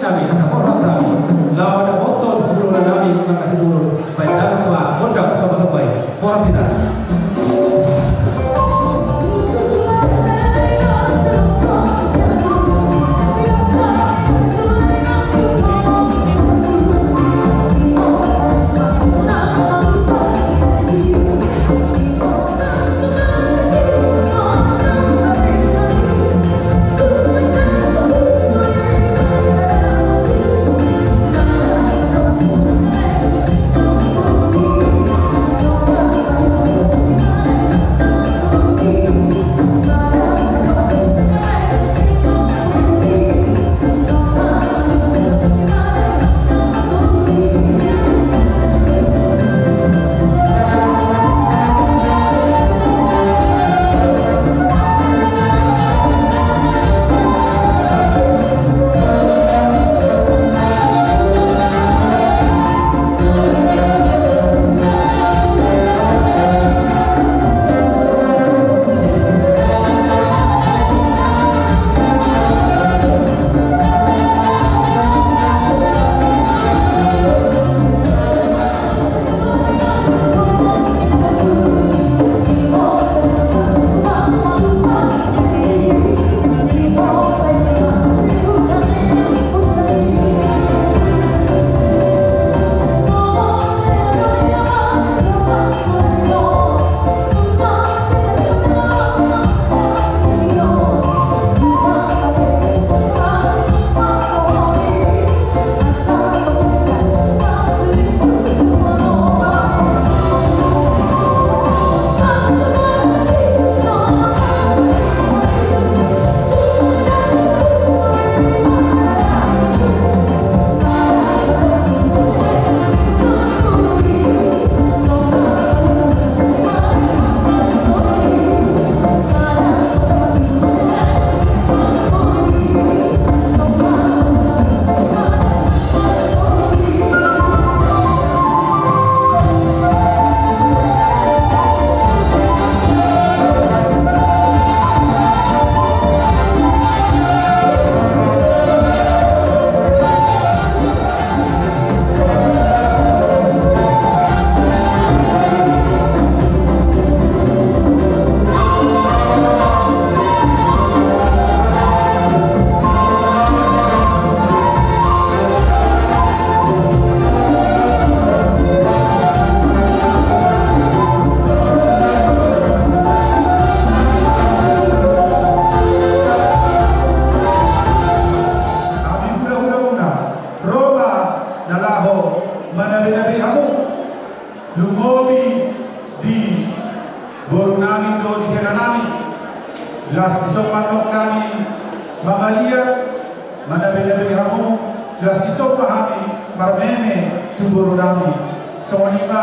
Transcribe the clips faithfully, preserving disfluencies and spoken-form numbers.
Nami, asa borhat nami, laho mandapothon hulahula nami marga Sitorus, baen damang ma gondang somba-somba i. Borhat hita. Hami hulahula muna, ro ma na laho manabenabei hamu. Lumobi di boru nami dohot di hela nami. Las dison ma annon hami mamaliat, manabenabei hamu, las dison ma hami marmeme tu boru nami. Songon i ma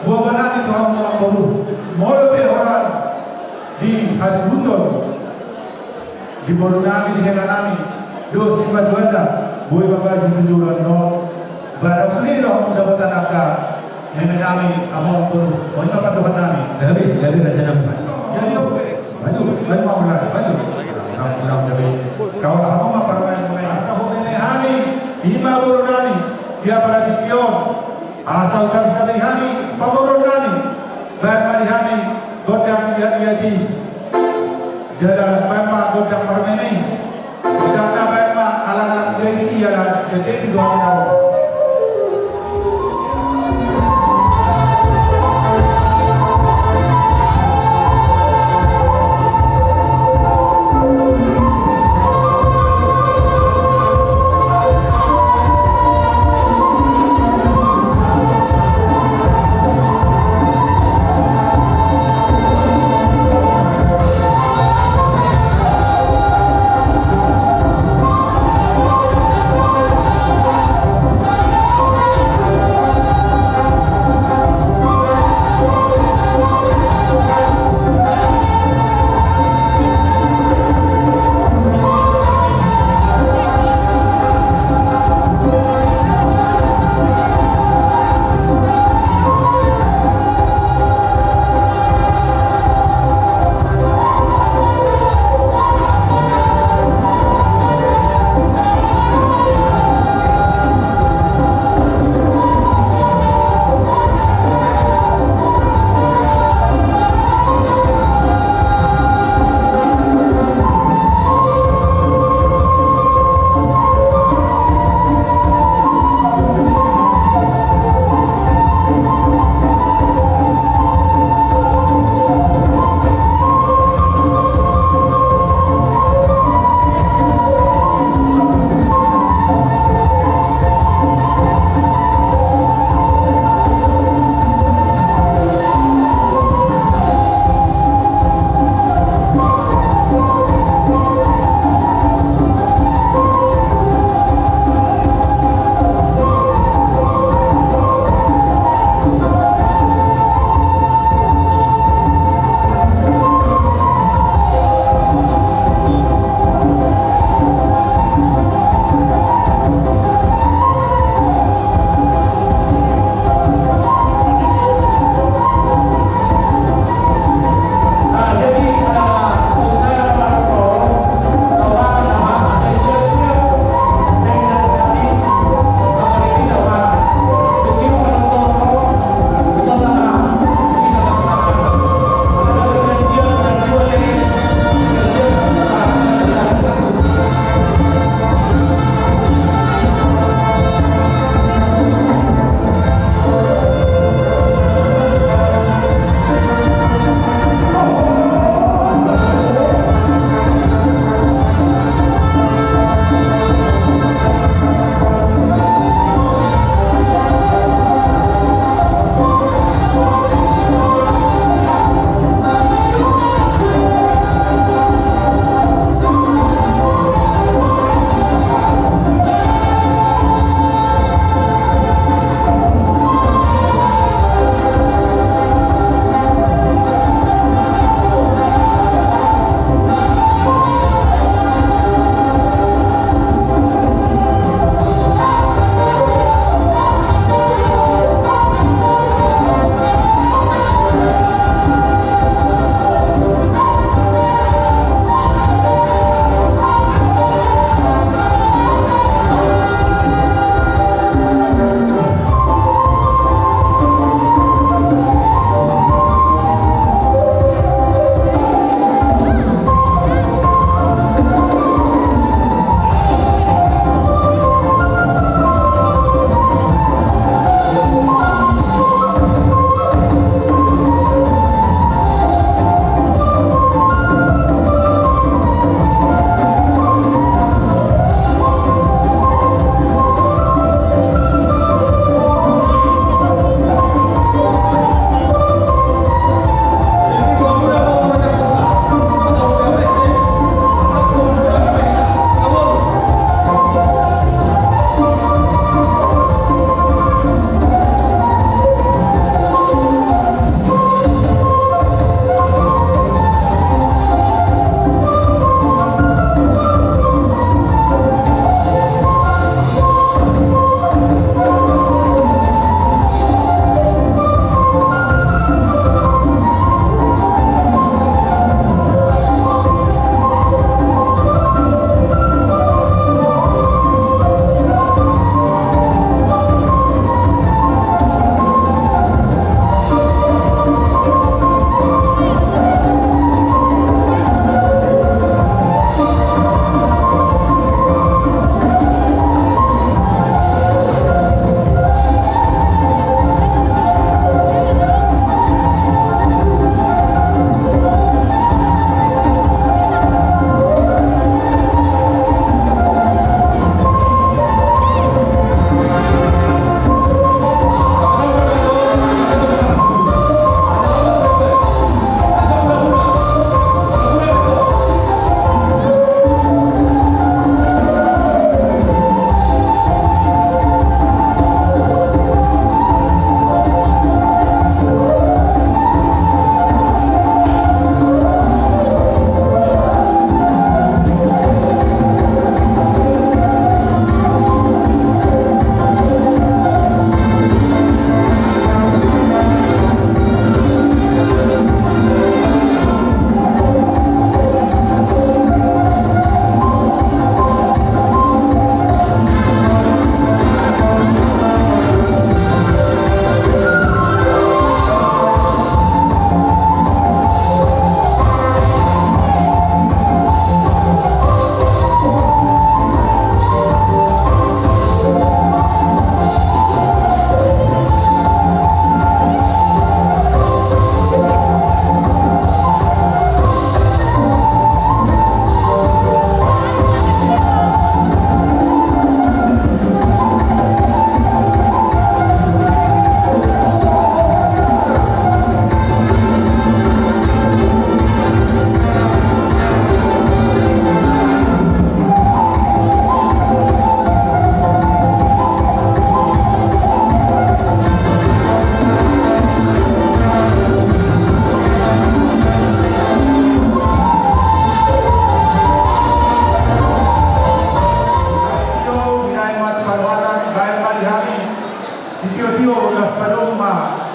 boaboa nami tu hamu amangboru. Molo pe holan di hasuhuton di boru nami, di hela nami, dohot sibantuanna, boi ma baju tu joloan on. Barang sude do hamu dapotan angka meme nami, amangboru. On ma pandohan nami. Gabe, gabe raja nami. Jadi on pe. Maju, maju ma, maju. Maju, maju, gabe. Kaula hamu ma parmaen, parmaen. Asa hubereng hami, i ma boru nami, di apala tingki on. Asa husabei hami pamoruon nami, baen ma di hami gondang liat-liat i. Jala baen ma gondang parmeme i. Gondangna baen ma alang-alang jait i ala jatei do hami na ro.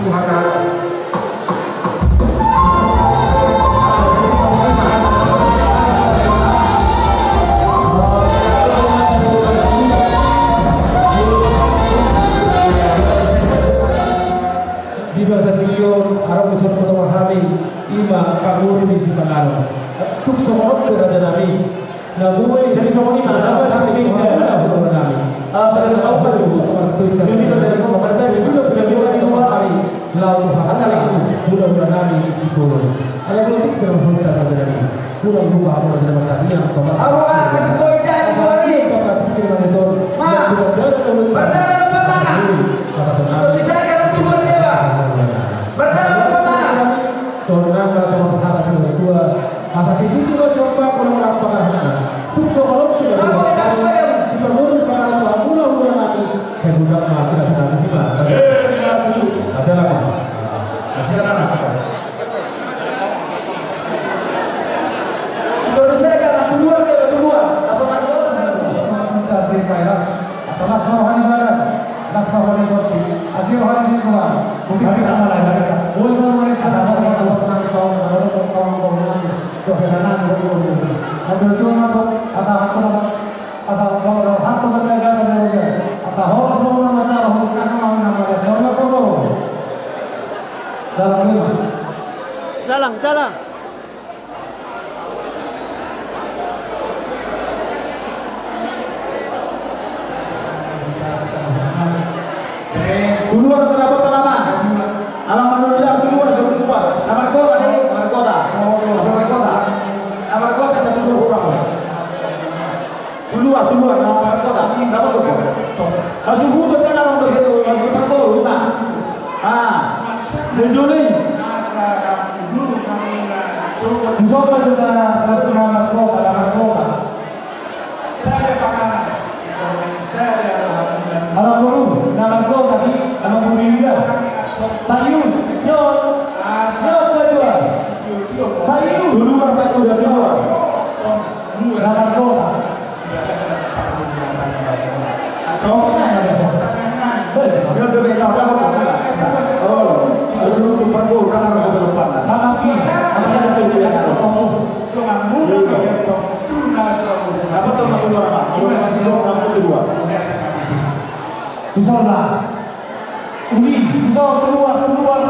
Di bagasan tingki on, adong do songon na hami, ima panguri ni sipanganon. Tung songon on pe raja nami. Na boi. Jadi songon i ma, na boi, na boi, na boi, na boi, na boi. Ah, pada na boi, na boi. Jadi pada na boi, pada na boi, na boi, na boi. Lalu hata, hula-hula nami di Sipolo. Ala boi, tingki na boi, na boi, na boi. Kurang lupa aku ada dapat tadi yang pertama. Aku akan kasih boi, jadi boi. Bapak pikir mana itu? Ma. Berdalam apa, Ma? Masa tenang. Bisa kan timbul dia, Pak? Berdalam apa, Ma? Tornang, Pak, sama Pak, sama tua. Asa sipiti ma siompa, kolong lampa karena. Tuk sokolong tu. Apa, ya, apa, ya? Sipa lurus pangaran Tuhan mula, mula nanti. Saya gudang mati rasa nanti, Pak. Eh, mati. Aja lah, Pak. Aja lah, Pak. Indonesia, jangan duluan, dia duluan. Langsung main bola sana. Kasih, Pak Iras. Asa las ma roha ni badan, las ma roha ni tondi, asi roha ni Tuhan. Mungkin kita malah ya. Boi ma roha ni Tuhan, asa las ma roha ni Tuhan, asa las ma roha ni Tuhan. Doh, ya, nang, nang, nang, nang. Asa hatu, asa, asa horas ma roha ni Tuhan, asa horas ma roha ni Tuhan, asa horas ma roha ni Tuhan. Dalam lima. Jalan, jalan. Keluar, keluar, keluar. Amang Manurung, keluar, keluar. Na markota, deh, na markota. Asa markota. Na markota, keluar, keluar. Tuluan, tuluan, na markota, na markota. Hasuhuton, na markota, hasuhuton, ima. Ah, na jolo i. Musoma jona, na markota, na markota. Ala boru, na markota, di, ala boru i. Payu, yo, yo, ketua. Payu. Tuluan, Pak, udah tuluan. Na markota. Tuson lah. Uli, tuson, keluar, keluar.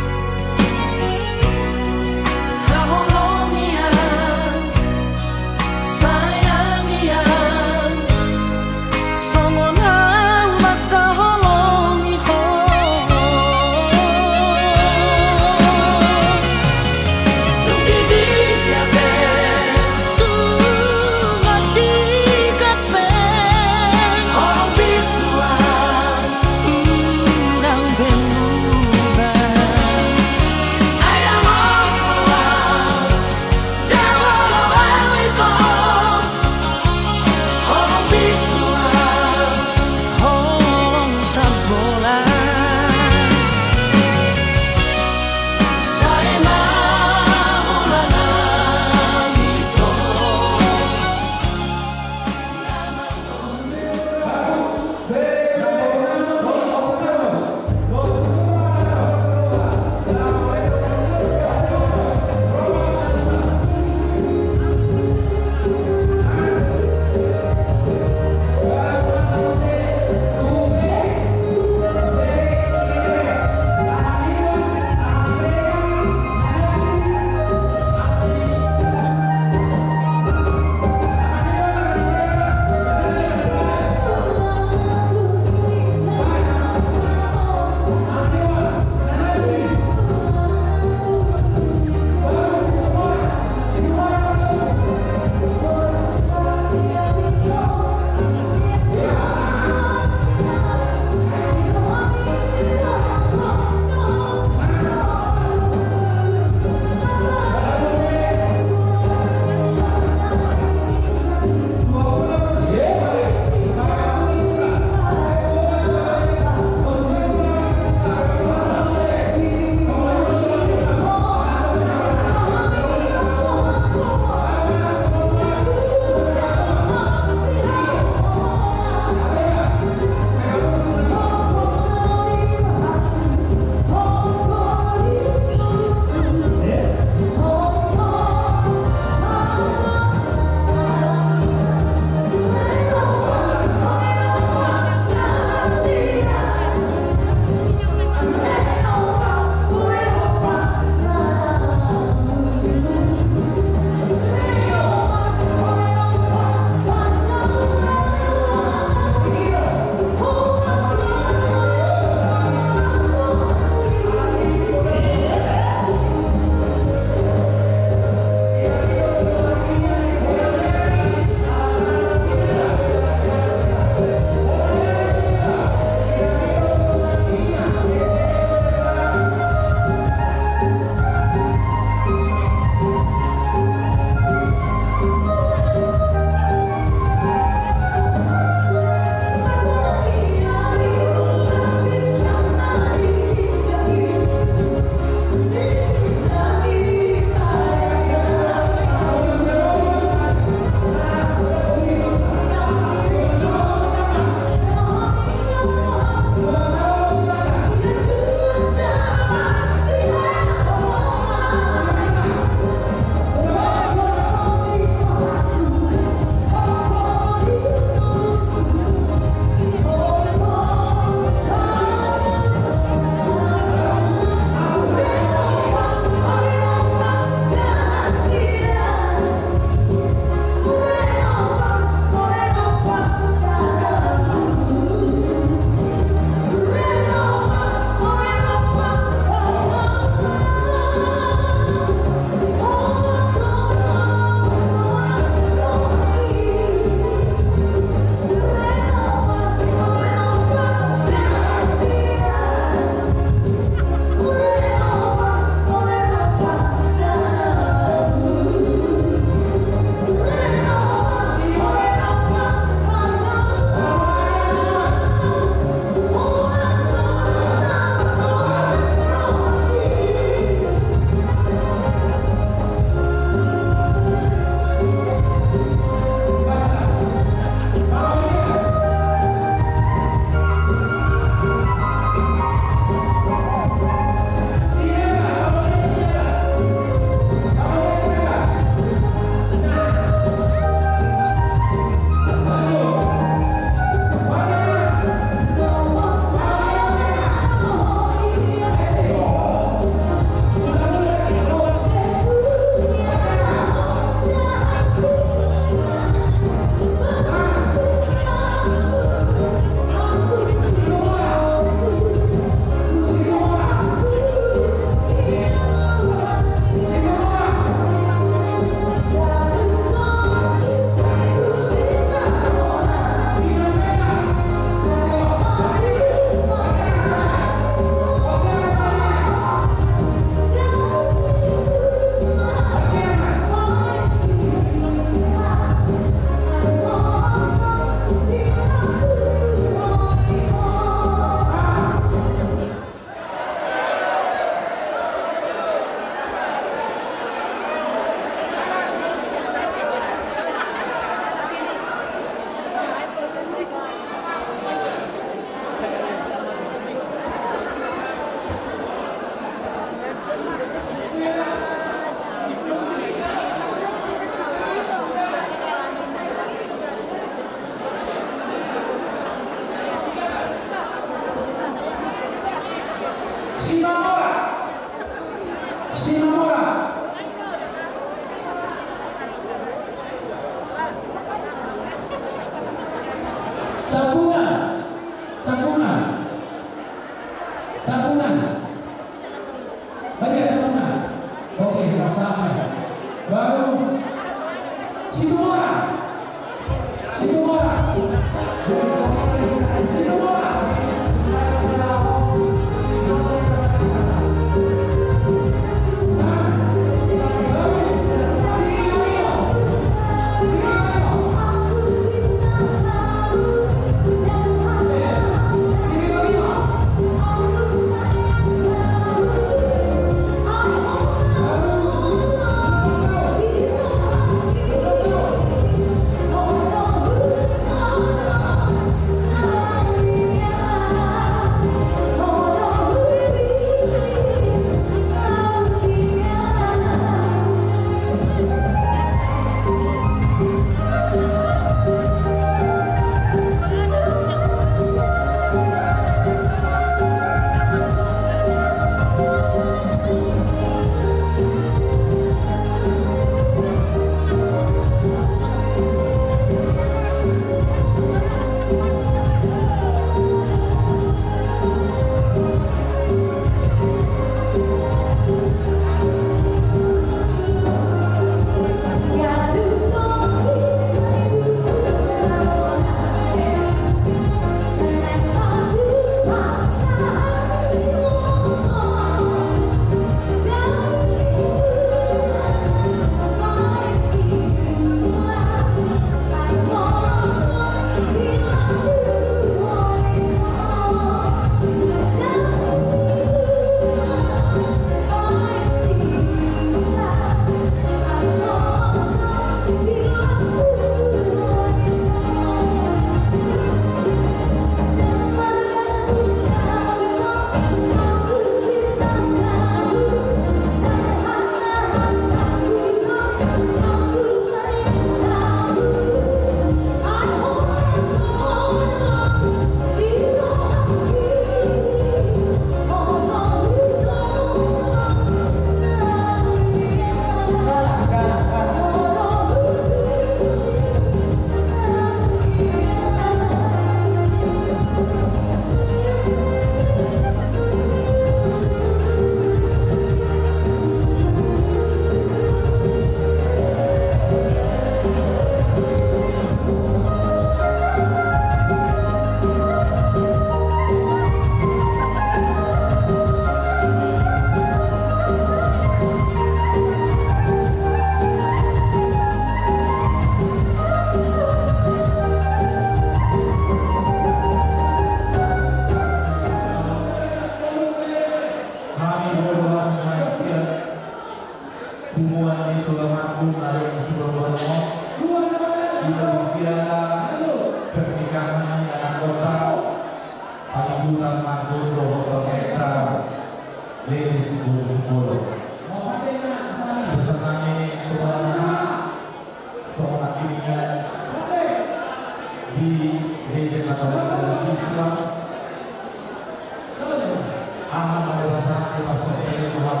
Aha ma dipasangap, dipasangap Tuhan,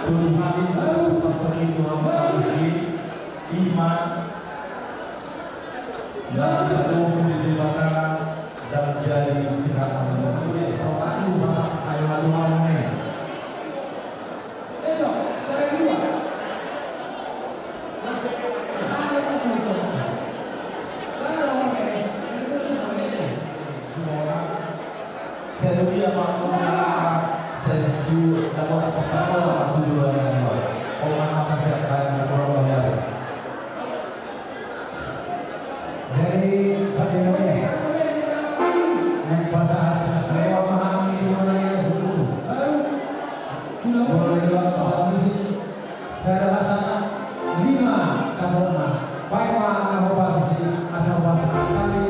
dipasangap Tuhan, ima dan bertemu di Debata dan jadi sirama. Rohani pasangap, ayo, ayo, ayo, ayo. Jadi, hadirin, naeng pasahat sasawa ma hami tu Tuhan Yesus. Boleh juga Tuhan di sini. Sada hata, lima, tapotna. Baik ma, na hobas di sini, asa hobas sekali.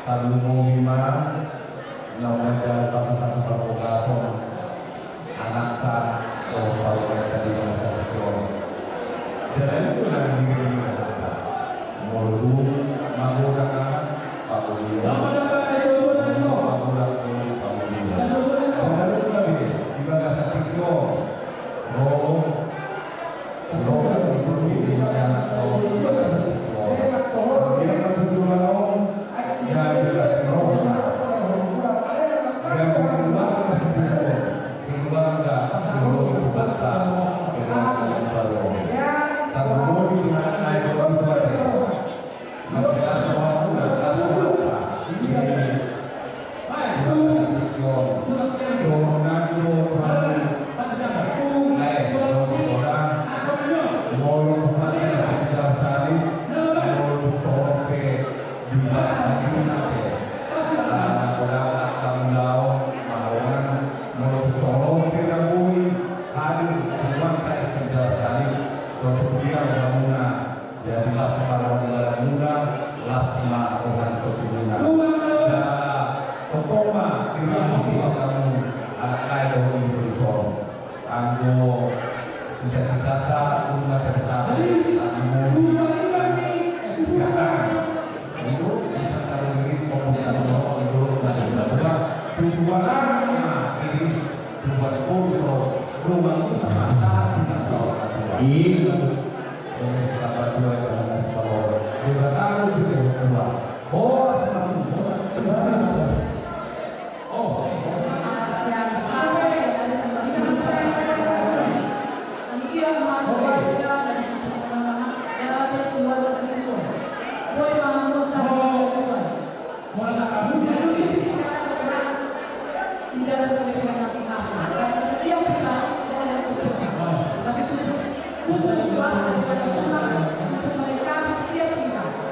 Tarlumobi ma naung manjalo pasupasu parbagason anakta dohot parubahanta di bagasan tingki on. Jala i do na nidok ni rohanta. Molo dung magodang anak, pangoli on. Molo magodang boru, pangoli on. Jala dung gabe di bagasan tingki on ro Jadi las ma roha ni dalanmuna, las ma roha ni totimuna. Jala tongtong ma diramoti hamu anak lae dohot ibebere on. Anggo cita-citanta nunga tercapai, anggo siahaan. Anggo kita taruh diri sombong sombong anggo na tercapai. Tujuan ma diri tujuan pun rumah masa tidak salah. Iya. Di dalam pernikahan masing-masing. Karena setiap pribadi kita adalah sempurna. Tapi Tuhan butuh doa daripada Tuhan untuk melengkapi setiap kita.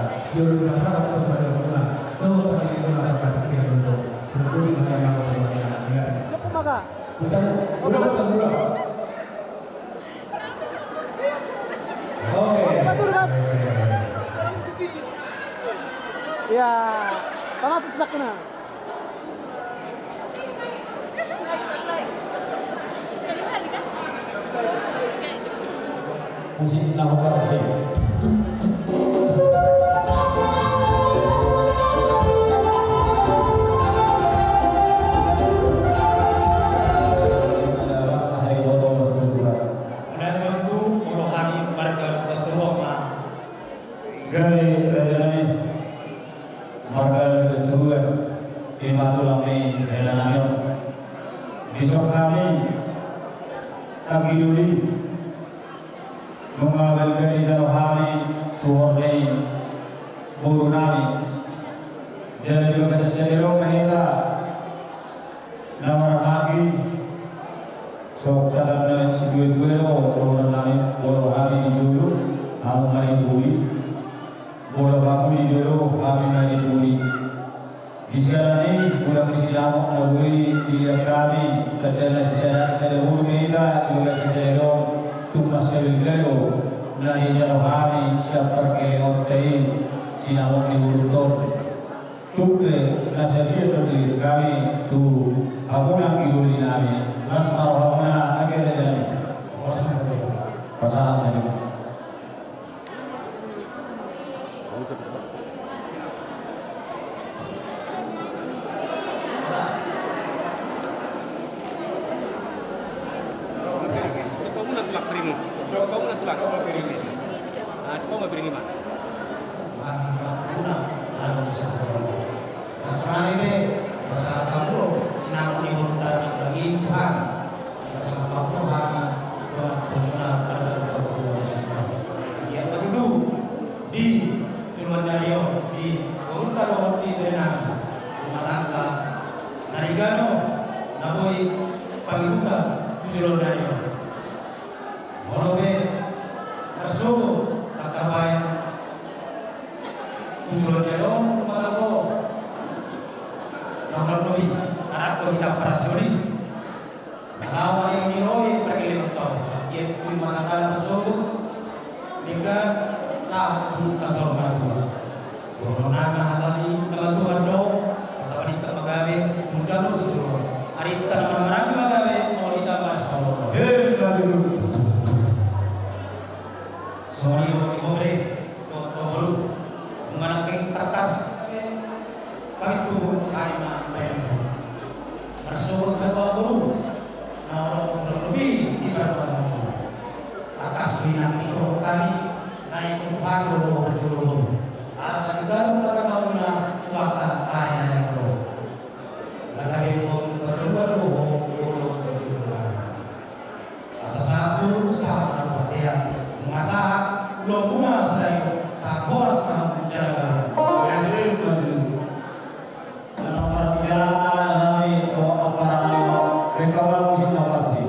Jolo na harap tu pada muna, tu pada muna, pada kira muna. Sebut maya maya maya. Udah, udah, udah, udah. Oke. Iya, sama susah kena. Musik na hokar sih. Gabe raja nami, marga Lebentuan, ima tulang ni hela nami on. Dison hami anggi doli, nunga balga dijalo hami tuhor ni boru nami. Jala di bagasan sadari on ma hita na marhaha, so tanda na situatua do dohonon nami, molo hami di jolo, hamu ma di huli. Molo hamu di jolo, hami ma di huli. Di siala ni i, unang sinamot na boi dilehon hami tanda na sisada, sada boru ma hita di bagasan sadari on. Tung mansai balga do na dijalo hami sian pargellengonta i, sinamot ni borunta on. Tung pe na sadia torus dilehon hami tu hamuna anggi doli nami. Las ma rohamuna, anggi raja nami. Pasahat ma di. Maksudna be, pasahat hamu do sinamot ni borunta on bagi Tuhan. Pasahat hamu do hami dongan borunta on. Ia patudu di joloan ni ari on di borunta dohot di berenang rumah tangga na rigano na boi pangihuthon tu joloan ni ari on. Molo be marsogo tangkapaen Parasiori. Manang angka na niroi pargellengon tau. Ia tu manangkana marsogot. Denggan sahat tu na so martua. Dohonon nami ma hata ni na martua do. Asa marita ma gabe, mundalus do. Arinta na marhamaranggi ma gabe, molo hita ma solo. Yes, satu. Songon i do di hobre dohot boru. Nunga nangkin tangkas. Kami tu hami ma baen. Marsogot hamu boru. Na olo lobi di parmata. Tangkas do i nangkin roha hami. Na ingkon hami do parjolo boru. Asa di dalam parmata. Maka ari na ingkon. Maka ingkon parjolo boru. Asa sahat solu sahat na patean. Nunga sahat ulang muna sayo sahat horas na jala. Amin. Amin. Nang parsijalan na nami dohot parani. Lengkap lagu sing na pasti.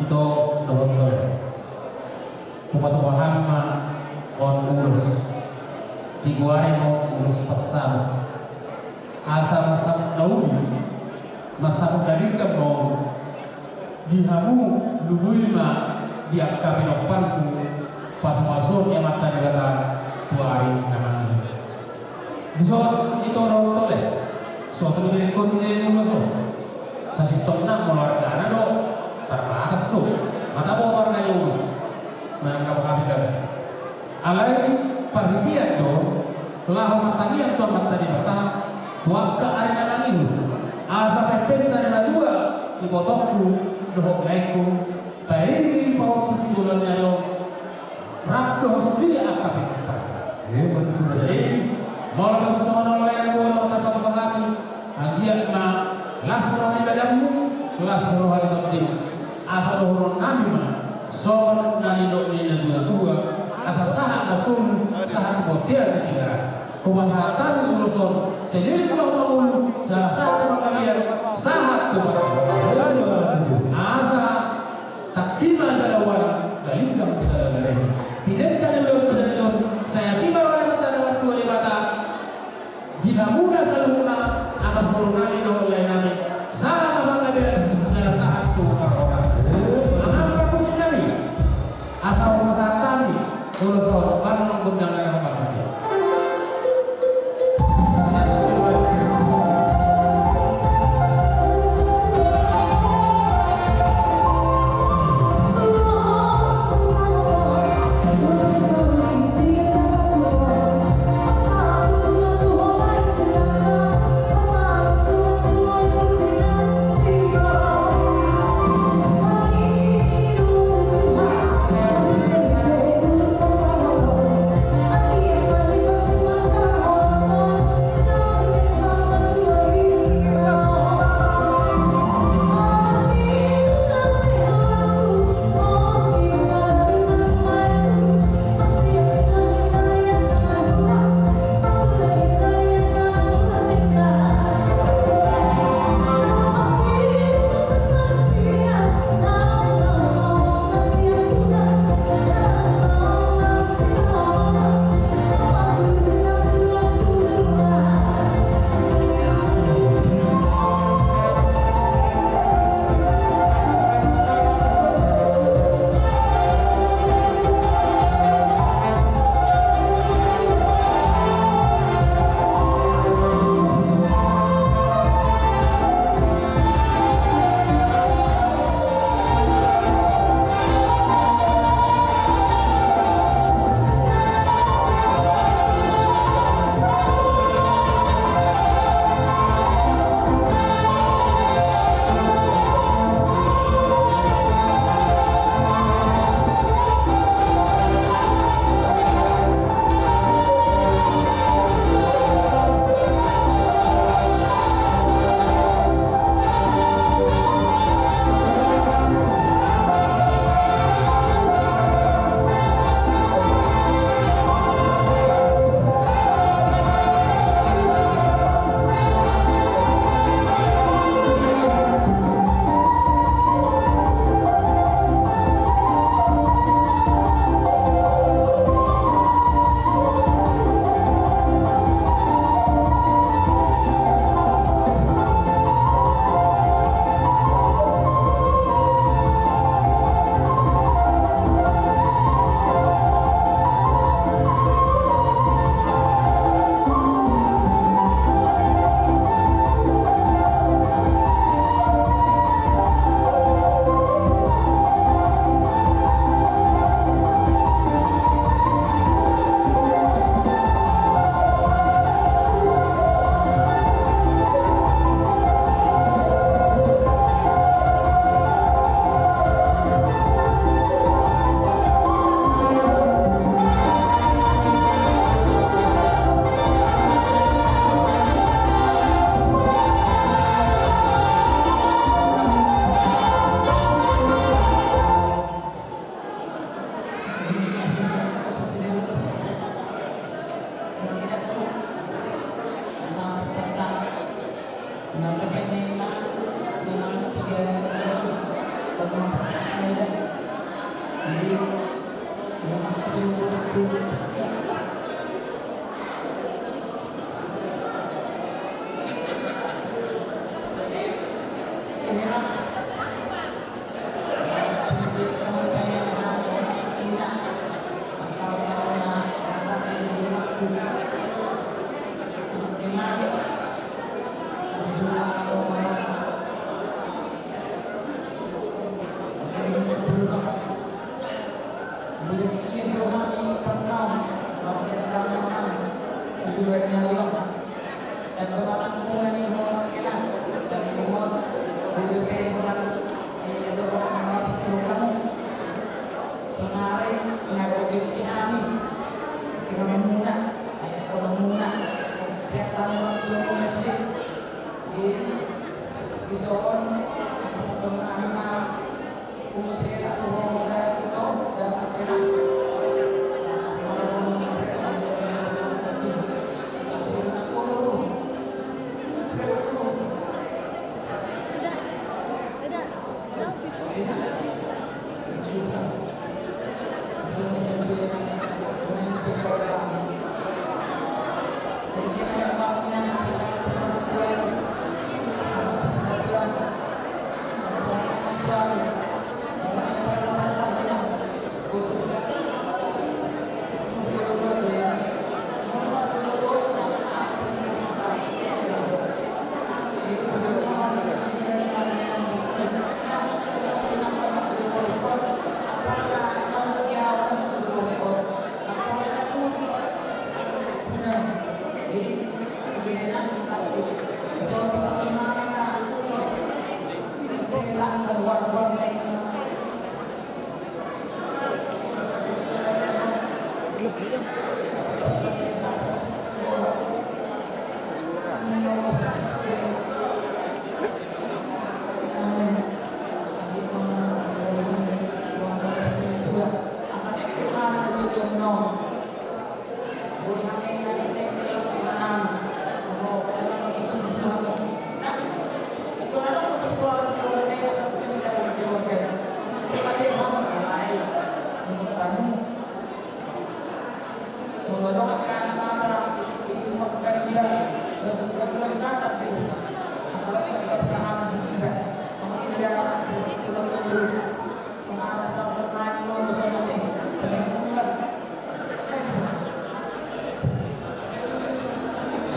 Ito dohot tole. Hupatupa hami ma on ulos. Digoari ma on ulos pansamotan. Asa mansai na uli, mansai na denggan ma on di hamu. Tubu i ma di angka pinomparhu, pasupasu ni Amanta Debata tu ari na mangihut. Dison i toro tole, so tu di berengkon ni ulos on. Sasintongna molo argana do, tarbatas do. Mata bo argana ulos. Manang na boha pe. Alai parhitean do, laho martangiang tu Amanta Debata, tu angka ari na mangihut. Asa pepesa ni matua, ibotongku, dohot laengku, pairi paotu tu joloan ni ari on. Rap dohot sude angka pinompar. Eh, betul, betul. Jadi, molo songon on lae, molo tarpatupa hami, anggiat ma las roha ni badanmu, las roha ni tondim. Asa dohonon nami ma songon na nidok ni natuatua, asa sahat ma solu, sahat tu bontean ni Tigaras. Hupasahat hami ulos on, seliling ma hula-hula, sahat-sahat tu panggabean, sahat tu panggabean. Asa tangki ma jala ualang, galinggang jala gareja. Tinenta ni ulos on, sai asi ma roha ni Amanta na martua Debata. Di hamuna saluhutna, angka boru nami dohot lae nami, sahat ma panggabean, jala sahat tu parhorasan. Amang parmusik nami, asa hupasahat hami ulos on, bahen gondang na parmusik.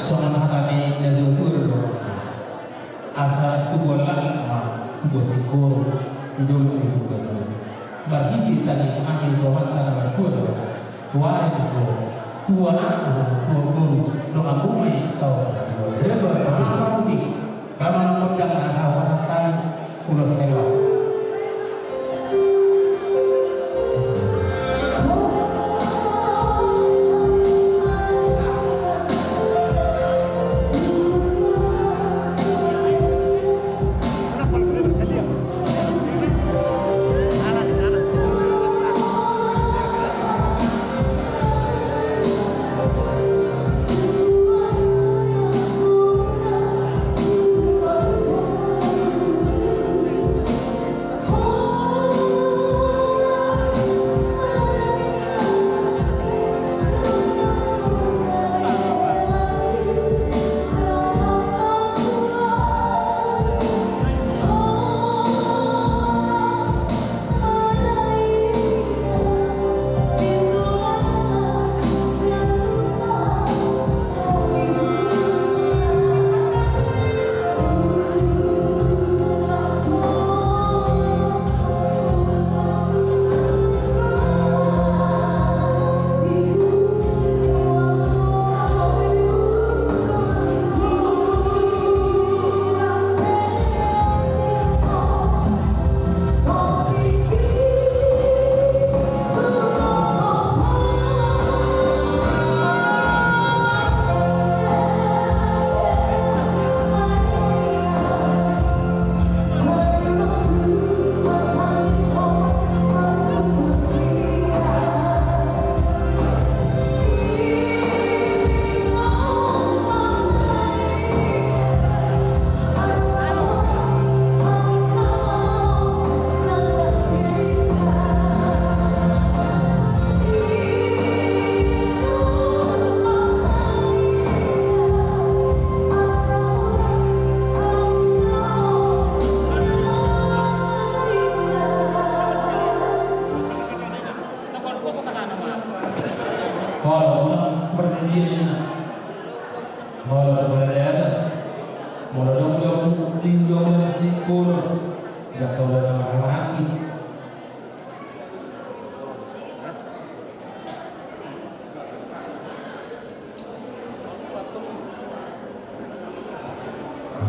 Songon hata ni natuatua do, asa tubuan langit ma tubuan singkoru, di dolok ni tubuan. Marhite tangis ni amanta na martua do, tua ni tubuan, tua ni tubuan, tua ni tubuan, dongan buma i saur matua. Reba, reba, musik. Ramal gondang na sahupasahat hami ulos hela.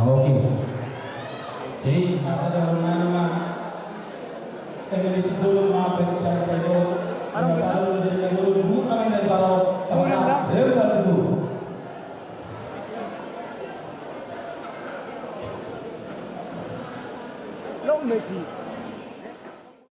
Oke. Jadi, masa dalam nama F M I C dulu, maaf, dari Jawa Timur. Ada tahu dari Jawa Timur, Bu, mana dari Baro? Apa sih? Dari Baro itu. Lo Messi.